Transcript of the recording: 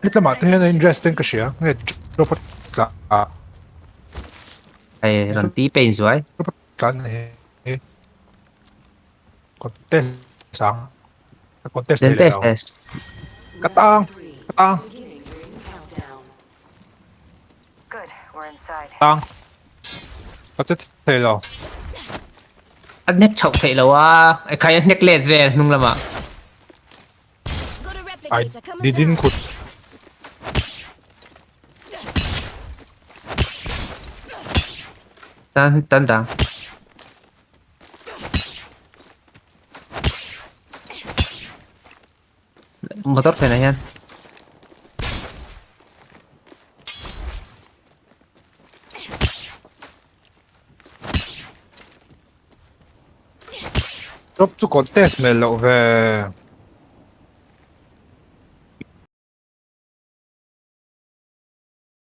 Hetlamah te hian a in rest in ka hria. Nge drop a tla a. Hei rawn ti pain zuai. Drop a tla na hi. Contest ang. Ka contest thei leh lo. Ka tang. Ka tang. Tang. Ka che thei lo. A hnek chhoh theih lo a. Ekhai a hnek let vel hnung lamah. I didn't could. Tan tan dang. Motor phenah hian. Drop chu contest hmel loh ve.